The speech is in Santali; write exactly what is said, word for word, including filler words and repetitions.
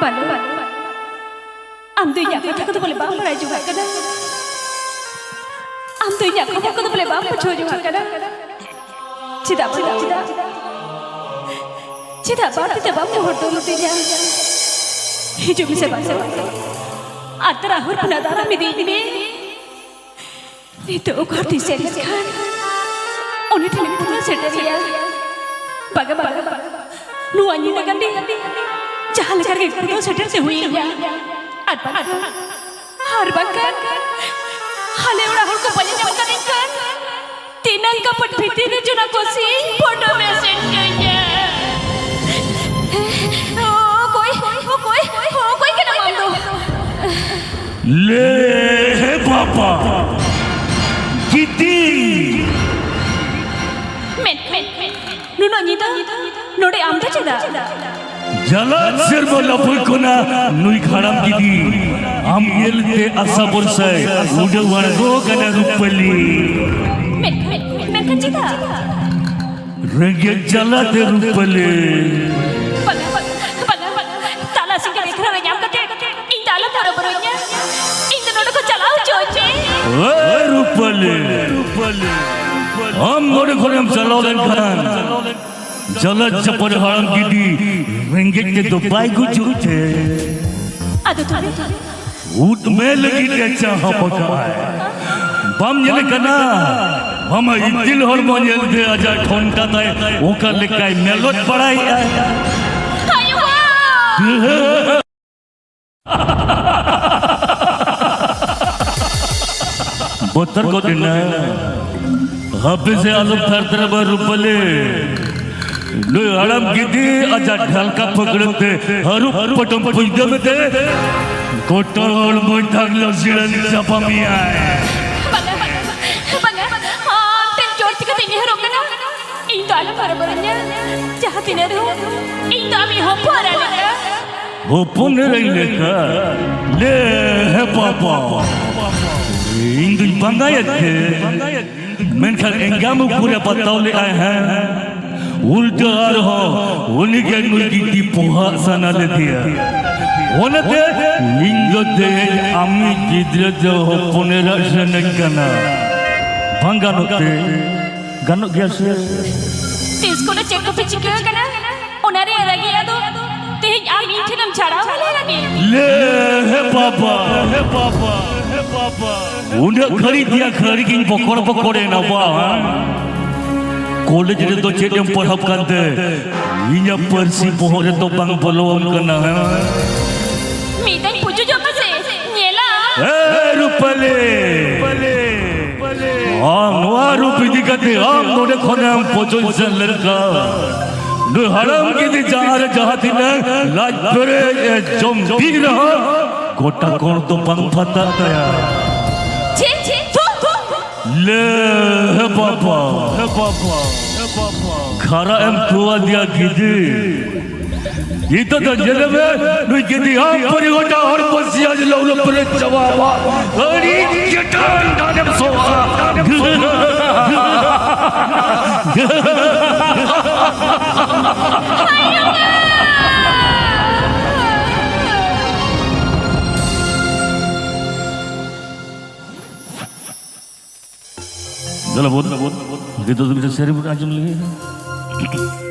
ᱵᱟᱹᱱᱩ, ᱟᱢ ᱫᱚ ᱤᱧᱟᱹᱜ ᱠᱟᱛᱷᱟ ᱠᱚᱫᱚ ᱵᱚᱞᱮ ᱵᱟᱢ ᱵᱟᱲᱟᱭ ᱡᱚᱝᱟᱜ ᱠᱟᱱᱟ᱾ ᱟᱢ ᱫᱚ ᱤᱧᱟᱹᱜ ᱠᱷᱚᱵᱚᱨ ᱠᱚᱫᱚ ᱵᱚᱞᱮ ᱵᱟᱢ ᱵᱩᱡᱷᱟᱹᱣ ᱡᱚᱝᱟᱜ ᱠᱟᱱᱟ᱾ ᱪᱮᱫᱟᱜ ᱵᱟᱹᱱᱩ, ᱪᱮᱫᱟᱜ? ᱪᱮᱫᱟᱜ ᱵᱟᱹᱲᱛᱤ ᱛᱮ ᱵᱟᱢ ᱱᱮᱦᱚᱨ ᱫᱚ ᱞᱩᱴᱤᱧᱟ? ᱦᱤᱡᱩᱜ ᱢᱮᱥᱮ ᱵᱟᱝ ᱥᱮ ᱵᱟᱝ ᱥᱮ᱾ ᱟᱨ ᱛᱟᱨᱟ ᱦᱚᱨ ᱠᱷᱚᱱᱟᱜ ᱫᱟᱨᱟᱢ ᱤᱫᱤᱭᱤᱧ ᱢᱮ᱾ ᱱᱤᱛᱚᱜ ᱚᱠᱟ ᱛᱮᱧ ᱥᱮᱱ ᱞᱮᱱᱠᱷᱟᱱ ᱩᱱᱤ ᱴᱷᱮᱱ ᱠᱷᱚᱱᱟᱜ ᱥᱮᱴᱮᱨᱮᱭᱟ? ᱵᱟᱝᱟ, ᱵᱟᱝᱟ, ᱵᱟᱝᱟ᱾ ᱱᱚᱣᱟ ᱧᱤᱫᱟᱹ ᱜᱟᱹᱰᱤ ᱡᱟᱦᱟᱸ ᱞᱮᱠᱟ ᱨᱮᱜᱮ ᱠᱷᱩᱫᱟᱹᱣ ᱥᱮᱴᱮᱨ ᱛᱮ ᱦᱩᱭ ᱤᱧᱟ᱾ ᱟᱨ ᱵᱟᱝᱠᱷᱟᱱ, ᱟᱨ ᱵᱟᱝᱠᱷᱟᱱ ᱟᱞᱮ ᱚᱲᱟᱜ ᱦᱚᱲ ᱠᱚ ᱯᱟᱸᱡᱟ ᱧᱟᱢ ᱠᱟᱹᱫᱤᱧ ᱠᱷᱟᱱ ᱛᱤᱱᱟᱹᱝ ᱠᱟᱯᱚᱴ ᱵᱷᱤᱛᱤᱨ ᱨᱮ ᱡᱚᱱᱟ ᱠᱚ ᱥᱤᱧ ᱯᱷᱳᱴᱳ ᱢᱮᱥᱮᱡᱽ ᱠᱟᱹᱧᱟ᱾ ᱚᱠᱚᱭ, ᱚᱠᱚᱭ, ᱚᱠᱚᱭ ᱠᱟᱱᱟᱢ ᱟᱢ ᱫᱚ? ᱞᱮ ᱵᱟᱵᱟ, ᱜᱤᱛᱤ᱾ ᱢᱮᱱ, ᱢᱮᱱ, ᱢᱮᱱ, ᱱᱩᱱᱟᱹᱜ ᱧᱤᱫᱟᱹ ᱱᱚᱰᱮ ᱟᱢ ᱫᱚ ᱪᱮᱫᱟᱜ? ᱡᱟᱞᱟᱫ ᱥᱮᱨᱢᱟ ᱞᱟᱯᱷᱟᱝ ᱠᱷᱚᱱᱟᱜ ᱱᱩᱭ ᱦᱟᱲᱟᱢ ᱜᱤᱫᱤ ᱟᱢ ᱧᱮᱞᱛᱮ ᱟᱥᱟ ᱵᱷᱚᱨᱥᱟᱭ ᱩᱰᱟᱹᱣ ᱟᱬᱜᱚ ᱠᱟᱱᱟ ᱨᱩᱯᱟᱹᱞᱤ᱾ ᱢᱮᱱ, ᱢᱮᱱ, ᱢᱮᱱᱠᱷᱟᱱ ᱪᱮᱫᱟᱜ? ᱨᱮᱸᱜᱮᱡ ᱡᱟᱞᱟᱛᱮ ᱨᱩᱯᱟᱹᱞᱤ᱾ ᱵᱟᱝᱟ, ᱵᱟᱝᱟ, ᱵᱟᱝᱟ, ᱵᱟᱝᱟ᱾ ᱛᱟᱞᱟ ᱥᱤᱧ ᱮᱠᱞᱟ ᱨᱮ ᱧᱟᱢ ᱠᱟᱛᱮ ᱤᱧ ᱫᱚ ᱟᱞᱚᱢ ᱦᱚᱨᱚᱵᱚᱨᱚᱧᱟ᱾ ᱤᱧ ᱫᱚ ᱱᱚᱰᱮ ᱠᱷᱚᱱ ᱪᱟᱞᱟᱣ ᱦᱚᱪᱚᱣᱟᱹᱧ ᱢᱮ᱾ ᱮ ᱨᱩᱯᱟᱹᱞᱤ, ᱟᱢ ᱱᱚᱰᱮ ᱠᱷᱚᱱᱮᱢ ᱪᱟᱞᱟᱣ ᱞᱮᱱᱠᱷᱟᱱ ᱡᱟᱞᱟᱫ ᱪᱟᱯᱟᱫ ᱦᱟᱲᱟᱢ ᱜᱤᱫᱤ ᱨᱮᱸᱜᱮᱡ ᱛᱮᱫᱚ ᱵᱟᱭ ᱜᱩᱡᱩᱜ ᱛᱮ᱾ ᱟᱫᱚ ᱛᱚᱵᱮ? ᱩᱫ ᱢᱮ ᱞᱟᱹᱜᱤᱫ ᱮ ᱪᱟᱦᱟᱯ ᱟᱠᱟᱫᱼᱟᱭ᱾ ᱵᱟᱢ ᱧᱮᱞᱮ ᱠᱟᱱᱟ? ᱢᱟᱢᱟ ᱤᱛᱤᱞ ᱦᱚᱲᱢᱚ ᱧᱮᱞᱛᱮ ᱟᱡᱟᱜ ᱴᱷᱚᱱᱴᱟ ᱛᱟᱭ ᱚᱠᱟ ᱞᱮᱠᱟᱭ ᱢᱮᱞᱚᱫ ᱵᱟᱲᱟᱭᱮᱫᱼᱟ᱾ ᱟᱭᱳ ᱵᱟ! ᱵᱚᱛᱚᱨ ᱜᱚᱫ ᱮᱱᱟ᱾ ᱦᱟᱯᱮ ᱥᱮ ᱟᱞᱚᱢ ᱛᱷᱟᱨ ᱛᱷᱟᱨᱟᱣᱟ ᱨᱩᱯᱟᱹᱞᱤ᱾ ᱱᱩᱭ ᱦᱟᱲᱟᱢ ᱜᱤᱫᱤ ᱟᱡᱟᱜ ᱰᱷᱟᱞᱠᱟ ᱯᱷᱟᱹᱠᱲᱟᱹ ᱛᱮ ᱦᱟᱹᱨᱩᱵ ᱯᱚᱴᱚᱢ ᱯᱩᱡᱫᱟᱹ ᱢᱮᱛᱮ ᱜᱚᱴᱟ ᱦᱚᱲᱢᱚᱭ ᱫᱟᱜ ᱞᱚᱥᱤᱲᱟᱹᱱ ᱪᱟᱵᱟ ᱢᱮᱭᱟᱭ᱾ ᱵᱟᱝᱟ, ᱵᱟᱝᱟ, ᱵᱟᱝᱟ, ᱟᱢ ᱴᱷᱮᱱ ᱡᱳᱨ ᱪᱤᱠᱟᱹᱛᱮᱧ ᱱᱮᱦᱚᱨᱚᱜ ᱠᱟᱱᱟ? ᱤᱧ ᱫᱚ ᱟᱞᱚᱢ ᱦᱚᱨᱚᱵᱚᱨᱚᱧᱟ᱾ ᱡᱟᱦᱟᱸ ᱛᱤᱱᱟᱹᱜ ᱨᱮᱦᱚᱸ ᱤᱧ ᱫᱚ ᱟᱢᱤᱡ ᱦᱚᱯᱚᱱ ᱮᱨᱟ ᱞᱮᱠᱟ᱾ ᱦᱚᱯᱚᱱ ᱮᱨᱟᱧ ᱞᱮᱠᱟ? ᱞᱮ ᱦᱮ ᱵᱟᱵᱟ, ᱤᱧ ᱫᱩᱧ ᱵᱟᱸᱜᱟᱭᱮᱫ ᱛᱮ, ᱢᱮᱱᱠᱷᱟᱱ ᱮᱸᱜᱟᱢ ᱩᱠᱩᱨᱮ ᱵᱟᱛᱟᱣ ᱞᱮᱫᱼᱟᱭ ᱦᱮᱸ? ᱩᱞᱴᱟᱹ ᱟᱨᱦᱚᱸ ᱩᱱᱤᱜᱮ ᱱᱩᱭ ᱜᱤᱫᱤ ᱯᱚᱦᱟᱜ ᱥᱟᱱᱟ ᱞᱮᱫᱮᱭᱟ᱾ ᱚᱱᱟᱛᱮ ᱤᱧ ᱫᱚ ᱛᱮᱦᱮᱧ ᱟᱢᱤᱡ ᱜᱤᱫᱽᱨᱟᱹ ᱫᱚ ᱦᱚᱯᱚᱱ ᱮᱨᱟ ᱥᱟᱱᱟᱧ ᱠᱟᱱᱟ᱾ ᱵᱟᱝ ᱜᱟᱱᱚᱜ ᱛᱮ? ᱜᱟᱱᱚᱜ ᱜᱮᱭᱟ ᱥᱮ? ᱛᱤᱥ ᱠᱷᱚᱱ ᱪᱮᱫ ᱠᱚᱯᱮ ᱪᱤᱠᱟᱹ ᱟᱠᱟᱱᱟ? ᱚᱱᱟ ᱨᱮᱭᱟᱜ ᱨᱟᱹᱜᱤ ᱟᱫᱚ ᱛᱮᱦᱮᱧ ᱟᱢ ᱤᱧ ᱴᱷᱮᱱᱮᱢ ᱪᱷᱟᱲᱟᱣ ᱟᱞᱮ ᱞᱟᱹᱜᱤᱫ? ᱞᱮ, ᱦᱮ ᱵᱟᱵᱟ, ᱦᱮ ᱵᱟᱵᱟ, ᱦᱮ ᱵᱟᱵᱟ᱾ ᱩᱱᱟᱹᱜ ᱜᱷᱟᱹᱲᱤᱡ ᱛᱮᱭᱟ ᱜᱷᱟᱹᱲᱤ ᱜᱤᱧ ᱵᱚᱠᱚᱲ ᱵᱚᱠᱚᱲ ᱮᱱᱟ ᱵᱟ᱾ ᱠᱚᱞᱮᱡᱽ ᱨᱮᱫᱚ ᱪᱮᱫ ᱮᱢ ᱯᱟᱲᱦᱟᱣ ᱠᱟᱱᱛᱮ ᱤᱧᱟᱹᱜ ᱯᱟᱹᱨᱥᱤ ᱵᱚᱦᱚᱜ ᱨᱮᱫᱚ ᱵᱟᱝ ᱵᱚᱞᱚ ᱟᱢ ᱠᱟᱱᱟ, ᱦᱮᱸ? ᱢᱤᱫ ᱫᱷᱟᱣ ᱯᱩᱡᱟᱹ ᱡᱚᱝ ᱢᱮᱥᱮ, ᱧᱮᱞᱟ᱾ ᱮ ᱨᱩᱯᱟᱞᱤ! ᱟᱢ ᱱᱚᱣᱟ ᱨᱩᱯ ᱤᱫᱤ ᱠᱟᱛᱮ ᱟᱢ ᱱᱚᱰᱮ ᱠᱷᱚᱱᱮᱢ ᱯᱚᱪᱚᱡ ᱥᱮᱱ ᱞᱮᱱᱠᱷᱟᱱ ᱱᱩᱭ ᱦᱟᱲᱟᱢ ᱜᱤᱫᱤ ᱡᱟᱦᱟᱸ ᱨᱮ ᱡᱟᱦᱟᱸ ᱛᱤᱱᱟᱹᱜ ᱞᱟᱡ ᱯᱮᱨᱮᱡ ᱮ ᱡᱚᱢ ᱵᱤ ᱨᱮᱦᱚᱸ ᱜᱚᱴᱟ ᱠᱚᱬ ᱫᱚ ᱵᱟᱝ ᱯᱷᱟᱛᱟᱜ ᱛᱟᱭᱟ᱾ ᱪᱷᱤ, ᱪᱷᱤ, ᱛᱷᱩ, ᱛᱷᱩ, ᱛᱷᱩ᱾ ᱞᱮ, ᱦᱮ ᱵᱟᱵᱟ, ᱦᱮ ᱵᱟᱵᱟ, ᱦᱮ ᱵᱟᱵᱟ᱾ ᱠᱷᱟᱨᱟ ᱮᱢ ᱛᱷᱩᱣᱟᱫᱮᱭᱟ ᱜᱤᱫᱤ᱾ ᱱᱤᱛᱚᱜ ᱫᱚ ᱧᱮᱞ ᱢᱮ, ᱱᱩᱭ ᱜᱤᱫᱤ ᱟᱢ ᱯᱚᱨᱤ ᱜᱚᱴᱟ ᱦᱚᱲ ᱠᱚ ᱥᱤᱭᱟ ᱡᱮ ᱞᱚᱜ ᱞᱚᱜ ᱯᱮᱨᱮᱡ ᱪᱟᱵᱟ ᱟᱢᱟ᱾ ᱟᱹᱰᱤ ᱪᱮᱴᱟᱱ ᱰᱟᱸᱰᱮᱢ ᱥᱚᱜᱼᱟ᱾ ᱫᱮᱞᱟ ᱵᱚᱱ, ᱱᱤᱛᱚᱜ ᱫᱚ ᱢᱤᱫᱴᱮᱱ ᱥᱮᱨᱮᱧ ᱵᱚᱱ ᱟᱸᱡᱚᱢ ᱞᱮᱜᱮ᱾